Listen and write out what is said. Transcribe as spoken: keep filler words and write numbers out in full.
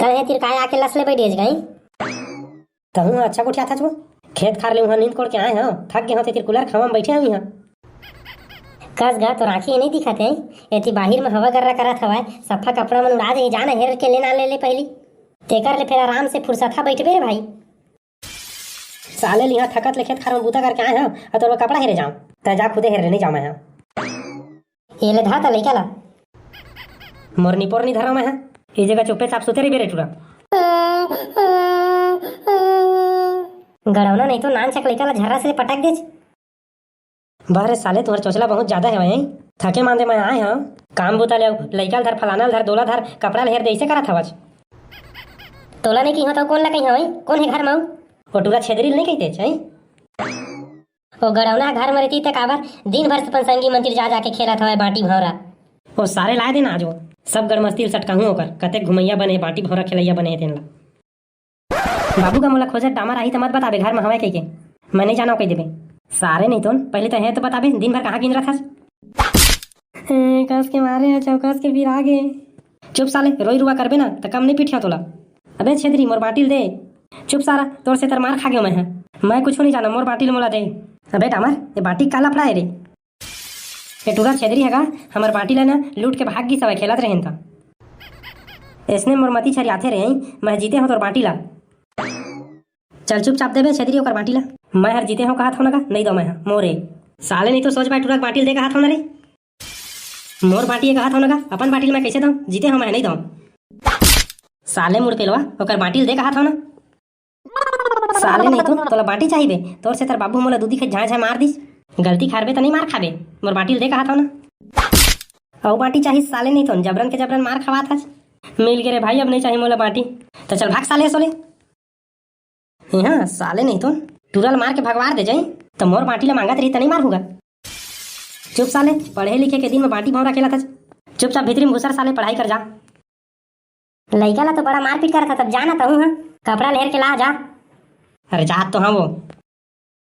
अरे, तिरकाय आके लस ले बैठ गई। तहूँ ह अच्छा गोठियाथस वो। खेत खार ले उहाँ नींद कोड़ के आए हँव, थक गे हँव, ते तिर कूलर के हवा म बइठे हँव इहाँ। कस गा, तोर आँखी नइ दिखत हे? एती बाहिर म हवा गर्रा करत हवय, सफा कपड़ा मन उड़ा जाही, जा ना हेर के ले ना ले ले पहिली। तेकर ले फेर आराम से फुरसथा बइठबे रे भाई। साले ल इहाँ थकत ले खेत खार म बूता करके आए हँव, अउ तोर बर कपड़ा हेरे जाँव। तैं जा खुदे हेर रे, नइ जाँव मैं ह। ए ले धर त लइका ला। मोर निपोर नइ धरँव मैं ह। ए जगह चुप्पे चाप सुते रहिबे रे टूरा। गड़ौना नइ तो नानचक लइका ला झर्रा से पटक देच। बा रे साले, तुँहर चोचला बहुत जादा हवय, हैं? थके मांदे मैं आए हँव। काम बूता ले अउ लइका ल धर, फलाना ल धर, दोला धर, कपड़ा ल हेर दे, अइसे करत हवच। तोला नइ कहिहँव त कोन ला कहिहँव, हैं? कोन हे घर म अउ? ओ टूरा छेदरी ल नइ कहितेच, हैं? ओ गड़ौना घर म रहितिस त काबर दिन भर अपन संगी मन तिर जा जाके खेलत हवय बाँटी भौंरा। ओ सारे लाय दे ना आज वो। सब गड़मस्ती ल सटकाहूँ ओकर। कतेक घुमइया बने हे, बाँटी भौंरा खेलइया बने हे तेन ला। बाबू गा मोला खोजत डामर आही त मत बताबे घर म हवय कहिके। मैं नइ जानँव कहि देबे। सारे नइ तोन, पहिली त हे त बताबे, दिन भर कहाँ गिंदरत हस? ए, कस के मारे हे, चौकस के पिरा गे। चुप साले, रोई रुआ करबे ना त कम नइ पिटिहँव तोला। अबे छेदरी, मोर बाँटी ल दे। चुप सारा, तोर सेती त मार खा गेंव मैं ह। मैं कुछू नइ जानँव, मोर बाँटी ल मोला दे। अबे डामर, ए बाँटी के का लफड़ा हे रे? ए टूरा छेदरी ह गा, हमर बाँटी ल ना लूट के भाग गिस हवय, खेलत रहेन त। अइसने मोर मती छरियाथे रे, हैं? मैं जीते हँव तोर बाँटी ल। चल चुपचाप देबे छेदरी ओकर बाँटी ल। मैं हर जीते हँव कहत हँव ना गा, नइ दँव मैं ह, मोर ए। साले नइ तो सोच पाए टूरा के बाँटी ल दे कहत हँव ना रे। मोर बाँटी ए कहत हँव ना गा, अपन बाँटी ल मैं कइसे दँव? जीते हँव मैं ह, नइ दँव। साले मुड़पेलवा, ओकर बाँटी ल दे कहत हँव ना। साले नइ तो, तोला बाँटी चाही बे, तोर सेती त बाबू मोला दूधी खाई झाँय झाँय मार दिस। गलती खारबे त नइ मार खाबे, मोर बाँटी ल दे कहत हँव ना। अउ बाँटी चाही साले नइ तो, जबरन के जबरन मार खवात हस। मिल गे रे भाई, अब नइ चाही मोला बाँटी। त चल भाग साले, सोले। इहाँ साले नइ तो, टूरा ल मार के भगवार दे जाई, त मोर बाँटी ल मांगत रही त नइ मारहूँ गा। चुप साले, पढ़े लिखे के दिन म बाँटी भौंरा खेलत हस। चुपचाप भीतरी म घुसर साले, पढ़ाई कर जा। लइका ला तो बड़ा मारपीट करत ह, तब जा ना तहूँ ह, कपड़ा ल हेर के ला जा। अरे जात तो हँव वो,